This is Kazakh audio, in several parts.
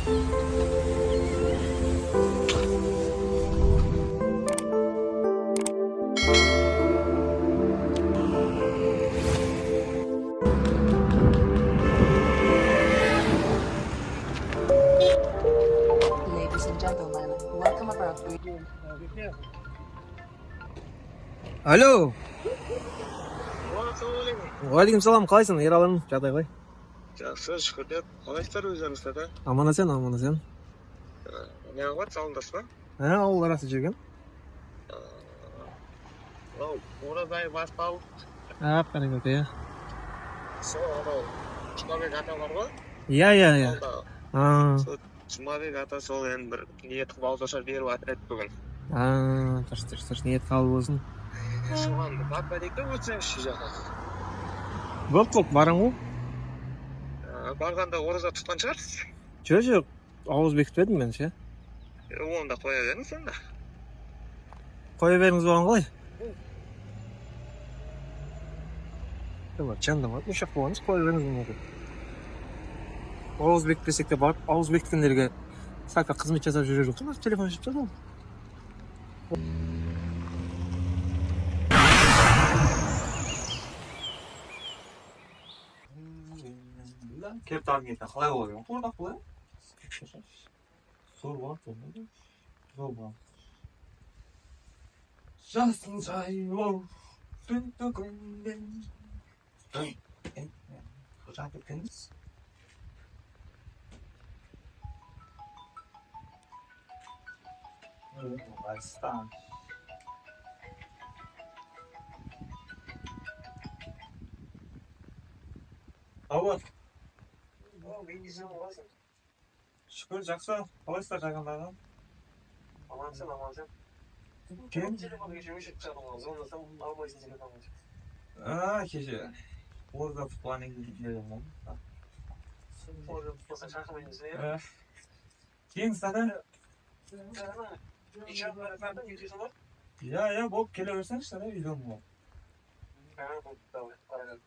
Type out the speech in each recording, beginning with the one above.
Алло. Уағалейкум қалайсың, Ералым? Жағдай қалай? Жақсы, шүкір деп. Қалайсыздар өздеріңіз да? Аман есен, аман есен. Не қылып ауылдасыз ба? Ә, ауыл арасы жүрген. Мынау ораза айы басталып. Ап, қараңғы, иә. Сол анау Жұмабек ата бар ғой? Иә, иә, иә. Сол Жұмабек ата сол енді бір ниет қылып ауызашар беріп жатыр еді бүгін. Дұрыс, дұрыс, дұрыс, ниет қабыл болсын. Соған барып әдетте өтсеңізші жаққа. Болды, болды, барам ғой. Барғанда ораза тұтқан шығарсыз? Жоқ, жоқ, ауыз бекітпедім мен ше. Оны да қоя беріңіз онда. Қоя беріңіз болған қалай? Жандамады, ұшақ болғаныңыз қоя беріңіз болмады. Ауыз бекітпесек те барып, ауыз бекіткендерге сәлка қызмет жасап жүре жоқ. Телефон өшіп тастады ғой. Келіп тағы қалай болады? Қуырдақ болады. Зор болады, болмайды. Зор болады. Жасын жайлау, түнді күнмен. Жатып кетіңіз. Ыңғайсыздан. Ауыр. Шүкір, жақсы. Қалайсыздар жақындарым? Аман-есен, аман-есен. Кем? Телефон кеше өшіріп тастадым ғой, звондасам алмайсың телефонды. Кеше. Ораза тұтқаннан кейін жібердім ғой. Ораза тұтпасаң шақырмаймыз, иә? Келіңіз, тата. Иә, иә, болып келе берсеңізші, тата, үйдемін ғой. Болды, давай, қарай.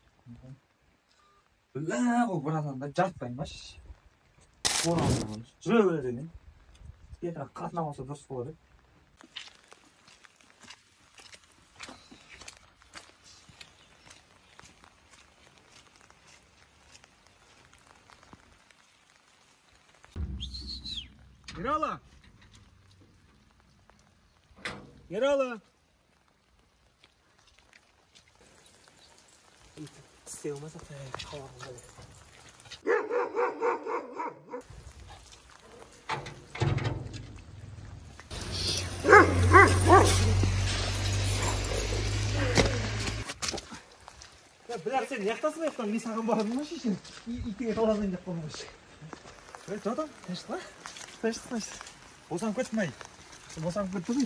Бля, бұл братан да жатпаймын ба? Қорғанып жүре береді екен. Ертең қатынамаса дұрыс болар еді. Ералы! Ералы! Істей алмасақ та хабарымыз. Бірақ сен неяқтасың аяқтан, мен саған бардым ғой шешем. Итіңе таласайын деп қалдым ғой. Ей, тұра тұр, тыныштық па? Тыныштық, тыныштық. Босанып кеттім ай. Босанып кетті ғой.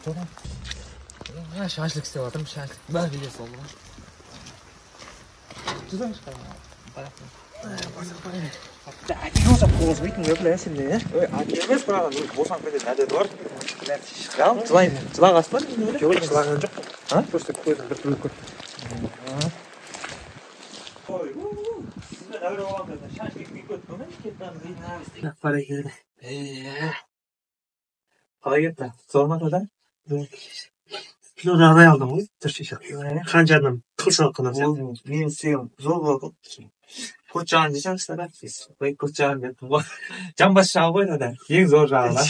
Тұра. Шашлык істеп жатырмын, шашлык. Бәрі видео салды ғой. Жүрсеңші қайда. Әке болсам қозғайтын ғой, бля, сенде, ә? Ой, әке емес, бірақ босанып кететін әдеті бар. Жылаймын. Жылағасың ба? Жоқ, жылаған жоқпын. А? Просто көзім бір түрлі көрді. Ой, сізбен әуре болған кезде шашлык күйіп кетті ме? Қалай келді? Қалай кетті? Зор ма тата? Кило жағдай алдым ғой, түрші. Қанша адам қыл салқын сияқты. Менің істегенім зор болды. Көт жағын жесеңші тата. Ой, көт жағын дедім ғой. Жамбас жағы ғой тата. Ең зор жағы да.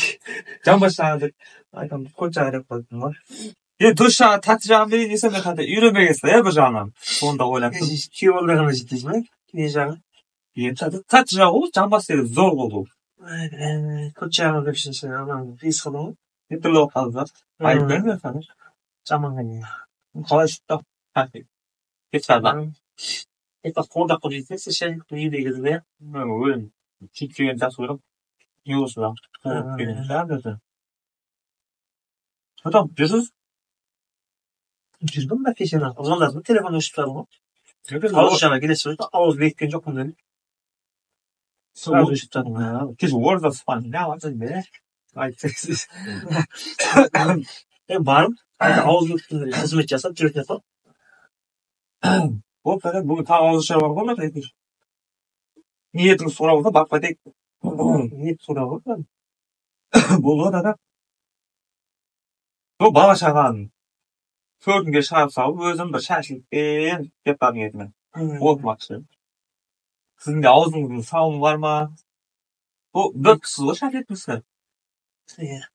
Жамбас жағы деп айтамын, көт жағы деп қойдым ғой. Енді дос жағы, тәтті жағын берейін десем, мен қате үйренбегенсің, иә, бір жағынан. Соны да ойлап тұрмын. Күйеу балдар ғана жейді дейсің ба? Не жағы? Енді тәтті жағы ғой, жамбас деген зор болды ол. Көт жағын деп сен ананы рис қылдың ғой. Не түрлі болып қалды да. Айып берме, қане. Жаман қане. Қалай шықты? Кет шығарды. Ертең қуырдақ қылып жейсің, сен шашлык үйде кезінде, иә? Мен өлім. Сүт жеген жақсы көремін. Не болса да. Қуырдақ жеген жақсы. Адам, жүрсіз? Жүрдім ба кеше? Звондадым, телефон өшіп тастадым ғой. Ауыз жағына келесі жолы ауыз бекіткен жоқпын дедім. Сразу өшіп тастадым. Кеше ораза тұтқан, не аласың бе? Айтсаңыз. Мен барып, ауыз бекіткендерге қызмет жасап жүретін едім. Болды, тәте, бүгін тағы ауызашар бар ғой, ма, әйтеуір. Ниетіңіз сұрау болса, барып қайтайық. Ниет сұрау ғой. Болды ғой, тәте. Сол бала шағаны төртінге шығарып салып, өзім бір шашылықпен деп бар ниетімен. Оқымақшы. Сіздің де аузыңыздың сауымы бар ма? Ол бір кісі ғой, шашылып. Иә.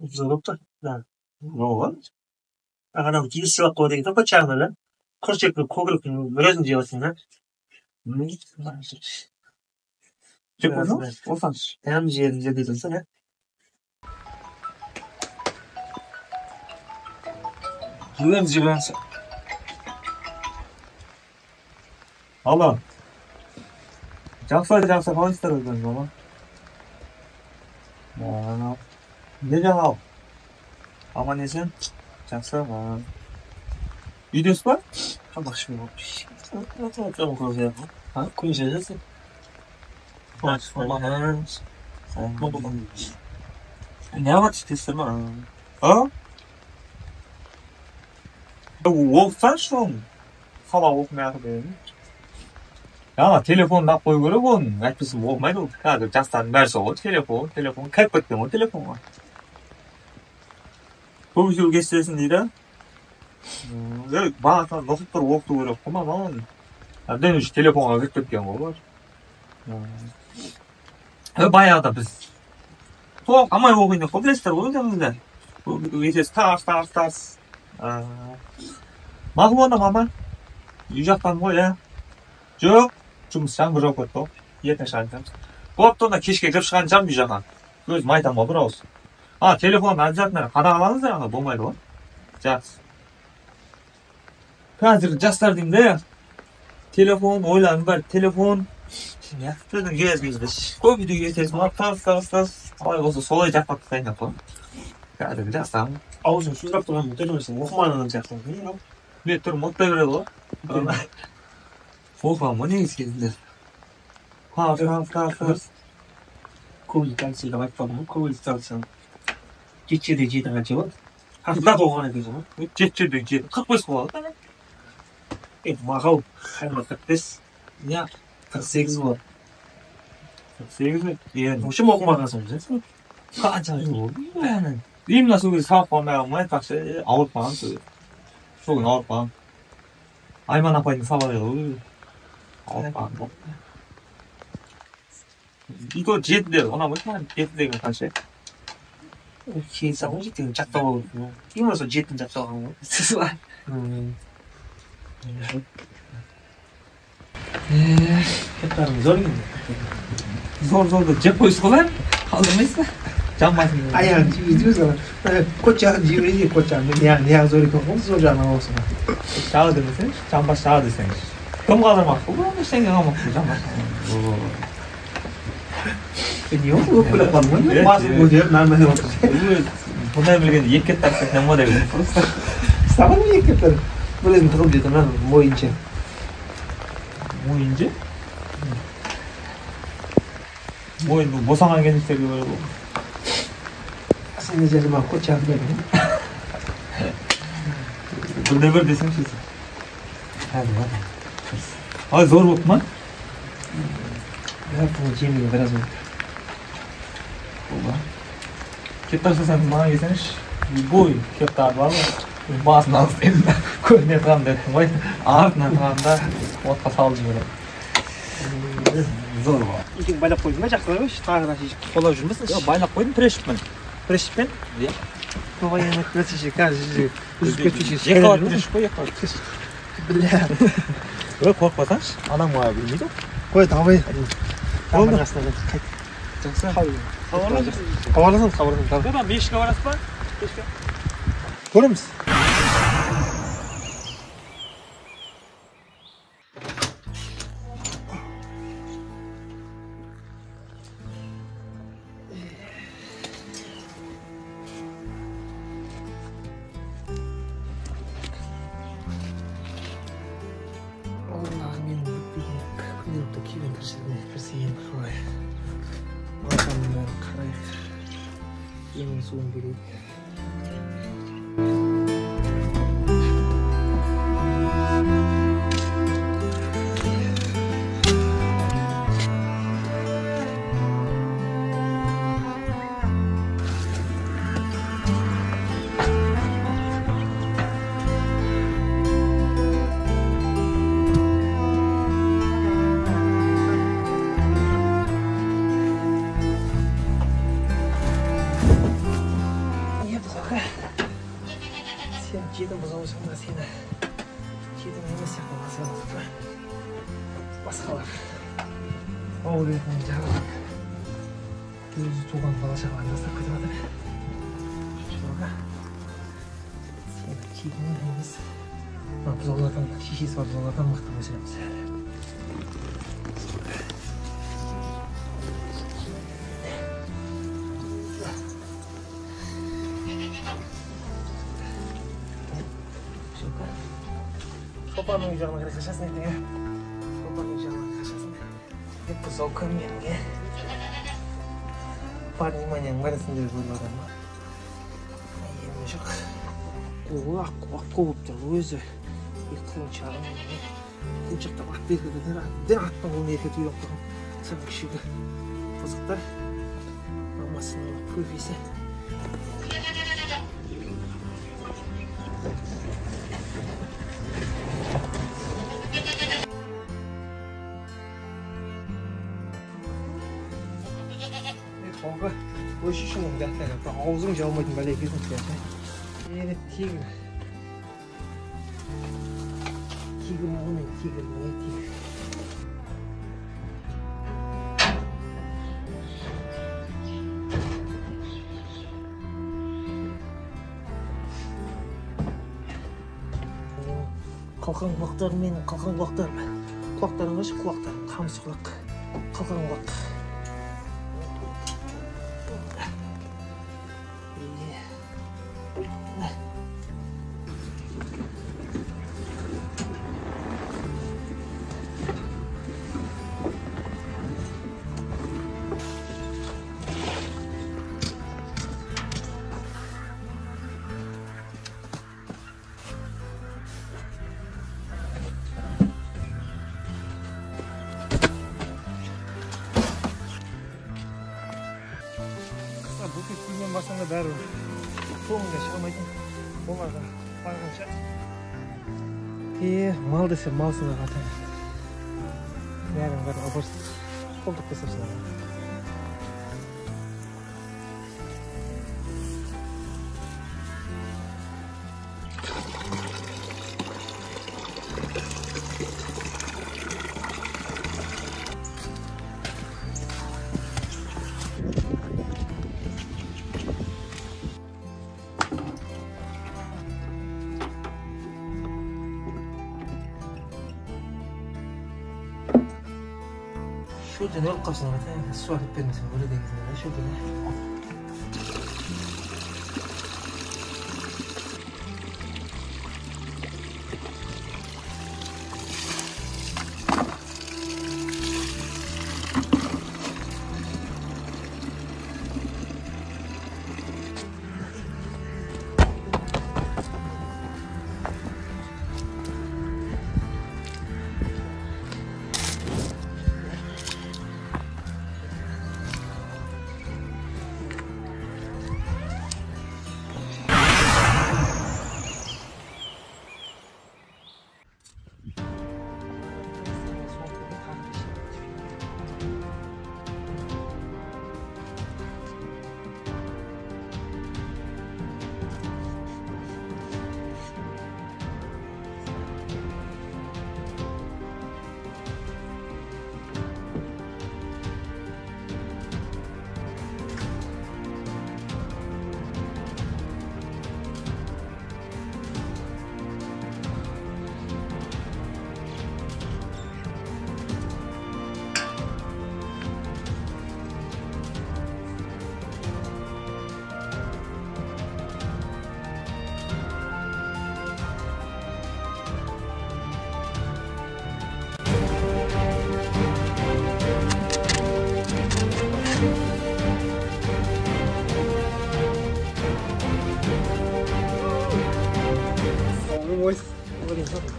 Зор болып тұр. Да. Жоқ. Анау жел сыйлап қойды екен, көт жағында да. Күршек көкірек біразын жеп алсаң да. Жеп қойсаң, болсаңшы. Дәм жерін жеп отырсың, иә. Жібереміз, жібереміз. Алло. Жақсы, жақсы, қалайсыздар өздеріңіз, мама? Не жаңалық? Аман есен? Жақсы, үйдесіз ба? Тамақ ішпей болып. Күн жесің. Не алып істейсіздер ма? А? Оқысаңшы соны. Сабақ оқымай ақ дедім. Ана телефонды алып қою керек оның. Әйтпесе оқымайды ол. Қазір жастардың бәрі сол ғой, телефон, телефон. Кіріп кеткен ғой телефонға. Көп жыл кешіресің дейді. Баласынан оқып тұрып оқыту керек қой мама оны. Әбден уже телефонға кіріп кеткен ғой олар. Баяғыда біз тоқамай оқиын деп қой, білесіздер ғой өздеріңіз де. Есесі тарс, тарс, тарс. Мақұл онда, мама. Үй жақтан ғой, иә. Жоқ, жұмыс жаңбыр жауып кетті ғой. Ертең шығатын шығармыз. Болыпты онда, кешке кіріп шығатын шығармын үй жаққа. Өзім айтамын ғой бір ауыз. Телефонды обязательно қадағалаңыздар, ана болмайды ғой. Жақсы. Қазір жастар деймін де, телефон, ойланың бәрі телефон. Біздің кезімізде көп үйде кездесіп, тарс, тарс, тарс. Қалай болса солай жаппап тастайын деп қой. Қазір жастар. Аузын сыздап тұрған көтермесең, оқымаған адам сияқты. Мен түрім оттай береді ғой. Оқыған ғой негізі кезінде. Тарс, тарс, тарс, тарс. Көбілік станцияға айтпадым ғой, көбілік станцияны. Жеті жерде жеті қанша болады? Артында толған екен ғой. Жеті жерде жеті, 45 болады. Мағау, қайма 45. Иә. 48 болады. 48 ме? Иә. В общем, оқымағансың ғой. Қанша жыл болды? Именно сол кезде сабақ болмай қалмай, айтпақшы, ауырып қалған сол кезде. Сол күні ауырып қалған. Айман апайдың сабағы еді ғой. Ауырып қалған. И то жетіде, ұнамайды маған, жетідегі қанша? Кейін сабақ жетіден жаттап алу. Именно сол жетіден жаттап алған ғой. Кеттарың зор екен. Зор, зор деп жеп қойсыз ғой, қалдырмайсыз ба? Жамбасын. Аяғын жейміз ғой. Көт жағын жейміз, көт жағын. Неғын зор екен ғой, зор жағын аласың. Жағы демесеңші, жамбас жағы десеңші. Кім қалдырмақ? Бұл ештеңе қалмақ, жамбас. Не болды, өкпелеп қалдым ғой. Басын көтеріп, нормально отыр. Бұндай білгенде екі кеттар істейтін ғой деп. Просто. Саған екі кеттар. Бір өзім тығылып жетемін, мойынша. Мойынша? Мойын бұл босанған келіншектерге береді ғой. Сен не жерде маған көт жағын бердің? Бірде бір десеңші сен. Hadi, hadi. Ай, зор болды ма? Иә, бұны жемеген біраз болды. Болды. Кептар жасасаңыз маған келсеңізші. Любой кептар бар ғой. Басын алып тастаймын да, көріне тұрамын деп ғой. Артынан тұрамын да, отқа салып жіберемін. Зор ғой. Екеуін байлап қойдың ба, жақсы ғой, тағы да қолдап жүрмесін. Жоқ, байлап қойдым, прешіппен. Прешіппен? Иә. Бабай емет берсеші, қазір үзіп кетпеші. Екі қабат прешіп қой, екі қабат. Бля. Ой, қорықпасаңшы, адамға білмейді ғой. Қой, давай. Болды. Қайт. Жақсы. Хабарласамыз, хабарласамыз. Одан 5-ке барасыз ба? 5-ке. Көреміз. Суын берейік. Басқалар ауыл ретінен жағалап өзі туған бала шағаларын тастап кетіп жатыр. Жоға. Сені кигің емес. Мына бұзаулардан, шешесі бар бұзаулардан мықты өсіреміз. Шолпанның үй жағына қарай қашасың ертең, ә? Шолпанның үй жағына қашасың. Деп бұзау кім менің, ә? Бар вниманияның бәрін сендер бөліп жатыр ма? Әйелім жоқ. Қолы ақ болып тұр өзі. Құлыншағы менің. Құлыншақтап атты еркетеді. Әбден аттың қолын еркетіп үйреніп қалған. Соның күшігі бұзықтар. Мамасының көбесі. Аузың жаумайтын бәле екенсің сен. Ері тигр. Тигр ғой мен, тигр, не тигр. Қалқан құлақтарым менің, қалқан құлақтарым. Құлақтарым қаш, құлақтарым, қамыс құлақ. Қалқан құлақ. Барсаң да бәрібір соңында шыға алмайтын, оларға барғанша. Мал десе малсың ағатай. Бәрін бәрін апарсың, қолтық тастапсың аға. Шөлден өліп қалыпсың ағатай, су әкеліп бермесең өледі екенсің да шөлден.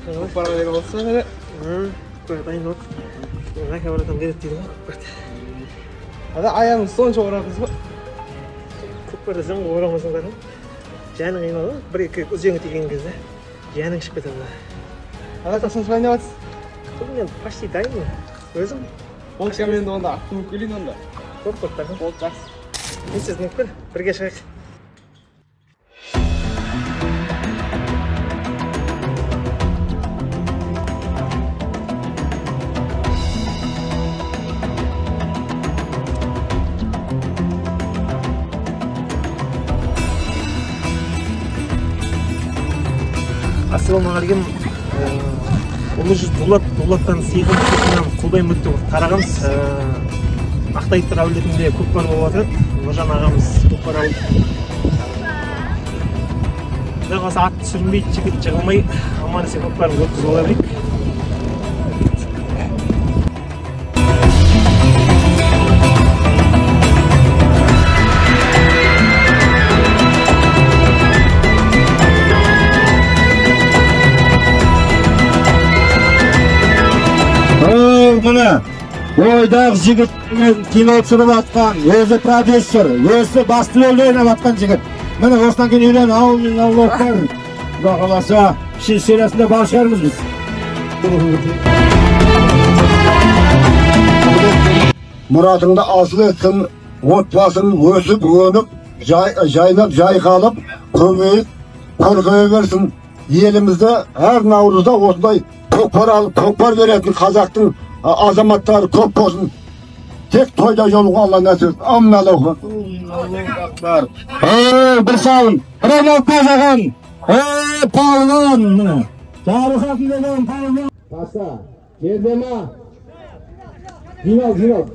Көкпарға деген болса міне. Көкпарға дайын болдық. Мәке баратам керек дейді ғой көкпарды. Ада аяғың сонша орамыз ғой. Көкпарды сен орамасаңдар жаның қиналады ғой. Бір екі үзеңгі тиген кезде жаның шығып кетеді. Ада қашан дайындап жатсыз? Бүгін мен почти дайынмын. Өзім. Онша мен де онда аттым келейін онда. Көп көп жақсы. Болды жақсы. Не сіз мүмкін бірге шығайық. Ассалаумағалейкум. Ұлы жүз Дулаттан Сейхун Құлбай Мүтті тарағанбыз. Ақтайттар әулетінде көкпар болып жатыр. Нұржан ағамыз көкпар алып. Құдай қаласа ат сүрінбей, жігіт жығылмай, аман есен көкпарымызды өткізіп ала берейік. Міне, ойдағы жігіт кино түсіріп атқан, өзі продюсер, өзі басты рөлде ойнап атқан жігіт. Міне, осыдан кейін үйлен ауыл мен ауылдықтар, Құдай қаласа, үшінші сериясында бар шығармыз біз. Мұратыңды асыл етсін, отбасың өсіп, өніп, жайнап, жайқалып, көбейіп, көркейе берсін. Елімізде әр наурызда осындай көкпар алып, көкпар беретін қазақтың азаматтары көп болсын. Тек тойда жолуға Алла нәсіп етсін. Амин, Аллаху акбар. Ей, бір сауын, бір айналып қойған. Ей, палуан, міне. Жарылқасын деген палуан. Таста, жерде ма? Жинал, жинал.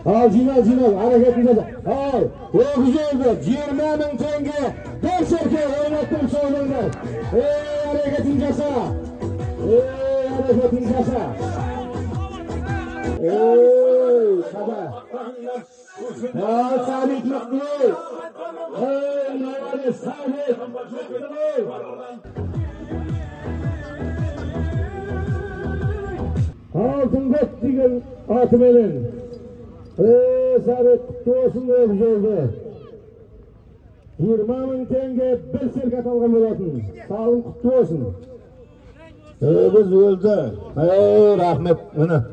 Ал, жинал, жинал, әрекетін жаса. Ал, өгіз өлді, 20 мың теңге, бір серке ойнаттым соңында. Ей, әрекетін жаса. Ей, әрекетін жаса. Ey, қада. Ey, Сәбит мықты. Ey, молодец, Сәбит. Алтын көк деген атыменен. Ey, Сәбит, құтты болсын өгіз өлді. 20 мың теңге бір серке аталған болатын. Салым құтты болсын. Өгіз өлді. Ey, рахмет, міне.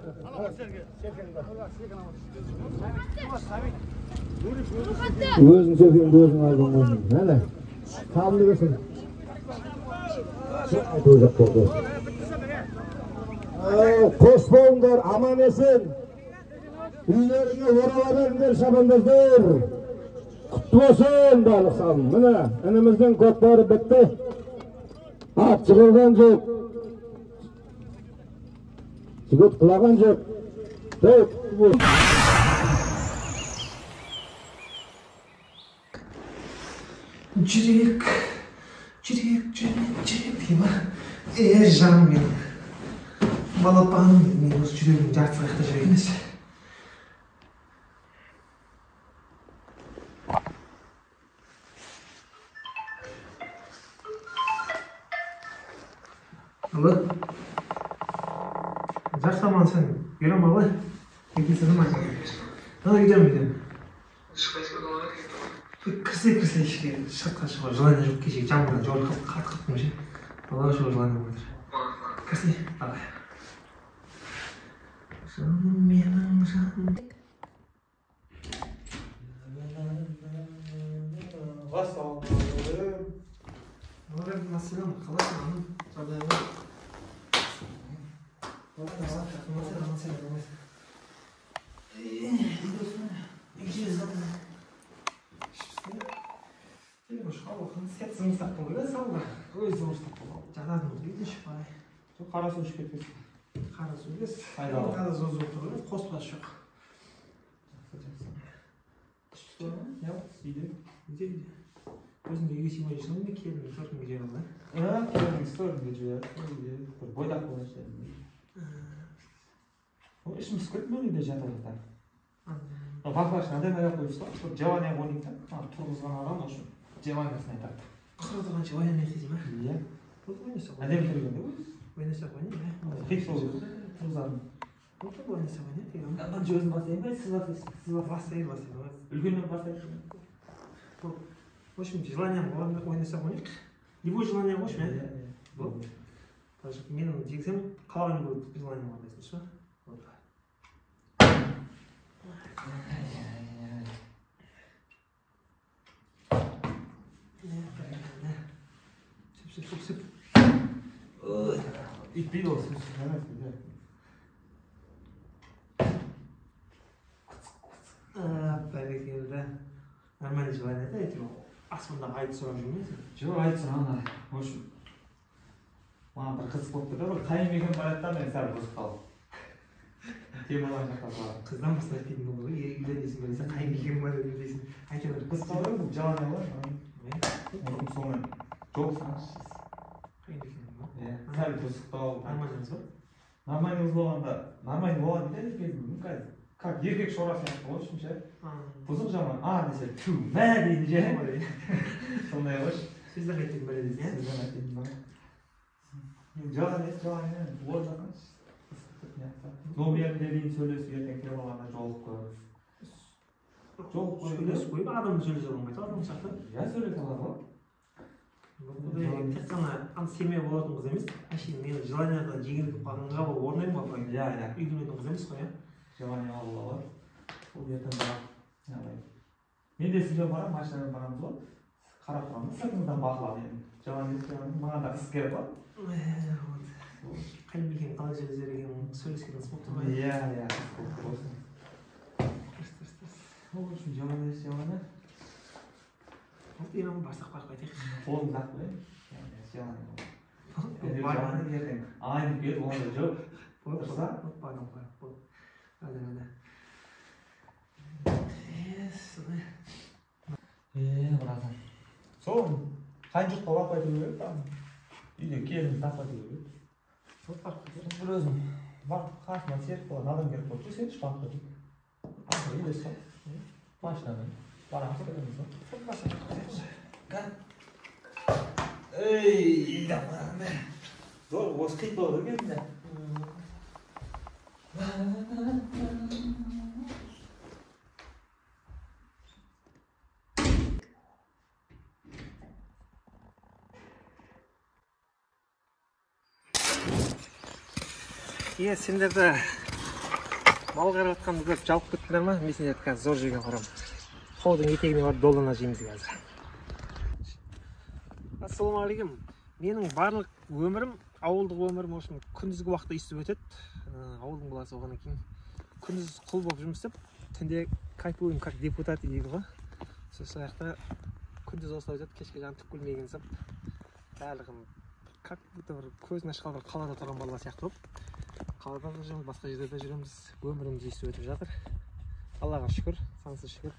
Өзің серкеңді өзің алдың ғой. Әне, салымды берсін. Айтуы жоқ болды. Қос болыңдар, аман есен. Үйлеріңе орала беріңдер, шабандоздар. Құтты болсын барлық салым. Міне, ініміздің көкпары бітті. Ат жығылған жоқ. Жігіт құлаған жоқ. Жүрек, жүрек, жүрек, жүрек дей ма? Жаным менің, балапаным, мен осы жүрегімнің жартысы қаяқта жүр емес. Алло? Жақсы, аман сен, берем алы. Үйдемін, үйдемін. Кірсе, кірсе, ішке сыртқа шығуға желание жоқ. Кеше жаңбырдан жауын қатып қаптым ше. Далаға шығуға желание болмай тұр. Кірсе, давай. Жаным менің, жаным. Ассалаумағалейкум. Ассалам, қалайсың, аным? Жағдайың қалай? Қара су ішіп кетпесін. Қара су емес. Қара су жоқ, қоспасы жоқ. Жақсы, жақсы. Үйде. Үйде, үйде. Өзің де үйге сыймай жүрсің бе, келініңді төркінге жібердің ба? Келініңді төркінге жіберіп, үйде бір бойдақ болайыншы дедім. Ішім пісіп кетті, мен үйде жата жата. Бақылашын әдемі аяқ қойып ұстап, сол желание ойнайды да, тұрғызған адам осы желаниясын айтады. Қырғызғанша ойнай дейсің ба? Иә. Ойнасақ әдемі тұрген де өзі. Ойнасақ ойнай, иә. Хит сол тұрғызатын. Ойнасақ ойнай. Бірінші өзім бастайын ба, сіз бастайсыз? Сіз бастайын, бастайын. Үлкеннен бастайын. В общем, желанием ойнасақ ойнайық. Любой желание қойшы, иә? Болды. Менің жеңсем, қалаған любой желанием орындайсың, дұрыс па? Болды. Сөп, сөп, сөп. Үйтпейді ол, сөп, сөп емес. Бәрекелді. Нормальный желание да, әйтеуір аспандағы айды сұрап жүрмейсің. Жоқ, айт сұраған. В общем, Маған бір қызық болып тұр да, бір қайын мекен барады да, мен сәл бұзып қалдым. Темірлан жақта тұрады. Қыздан бастап дейтін болды ғой, үйленесің бе десе, қайын мекен бар дейсің. Әйтеуір Қыз қалай бұл желание ғой. Сонымен жолықсаңызшы. Қайын мекен ба? Иә, сәл бұзықтау. Нормально емес па? Нормальный қыз болғанда, нормальный болған дейді кезінде, қазір. Как еркек шора сияқты ғой, ше. Бұзық жаман, а десе, ту, мә дейді ше. Сондай ғой. Сөзден қайтетін бәле дейсің, иә? Сөзден қайтетін бәле. Желание, желание, ол жақын. Номеріне дейін сөйлесіп, ертең келіп алғанда жолығып қоямыз. Жолығып қойып. Сөйлесіп қойып, адамды сөйлесе алмайды, адам сияқты. Иә, сөйлесе алады ғой. Тек қана ан семья болатын қыз емес, әшейін мен желанияға жеңіліп қалғанға болып орнаймын ғой былай. Иә, иә. Үйленетін қыз емес қой, иә? Желанияға бола алады. Ол ертең барамын. Мен де сізбен барамын, машинамен барамыз ғой. Қарап тұрамыз, сыртыңыздан бақылап енді. Желание, желание, маған да қыз керек қой. Қайын мекен қалай сөйлесер екен, сөйлескен қыз болып тұр ғой. Иә, иә, қыз болып тұр осы. Дұрыс, дұрыс, дұрыс. Ол үшін желание, желание. Болды, Иранға барсақ барып қайтайық. Қолыңды ақ қояйын. Желание болды. Желание ертең айнып келіп, онда жоқ. Болды, Дұрыс па? болды, барам, барам, болды. Әне, әне. Солай. Братан. Сол, қайын жұртқа барып қайту керек, там. Үйде келін таппай кету керек. Сол барып қайтайық. Бір өзім барып қасыма серік болатын адам керек болып жүрсе, барып қайтайық. Үйде сол. Машинамен барамыз, келеміз ғой. Сол барсақ қайтайық. Ей, даман. Зор, осы қиын болады кезінде. Е, сендерді мал қарап жатқанды көріп жалығып кеттіңдер ма? Мен сендерді қазір зор жерге апарамын. Таудың етегіне барып долана жейміз қазір. Ассалаумағалейкум. Менің барлық өмірім, ауылдық өмірім, в общем, күндізгі уақытта өйстіп өтеді. Ауылдың баласы болғаннан кейін күндіз құл болып жұмыс істеп, түнде кайфуем как депутат дейді ғой. Сол сияқты күндіз осылай өтеді, кешке жағын түк көрмеген соң барлығын как будто бір көзін ашқалы бір қалада тұрған балалар сияқты болып қалада да жүреміз, басқа жерде де жүреміз, өміріміз өйстіп өтіп жатыр. Аллаға шүкір, сансыз шүкір,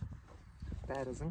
бәрі зың.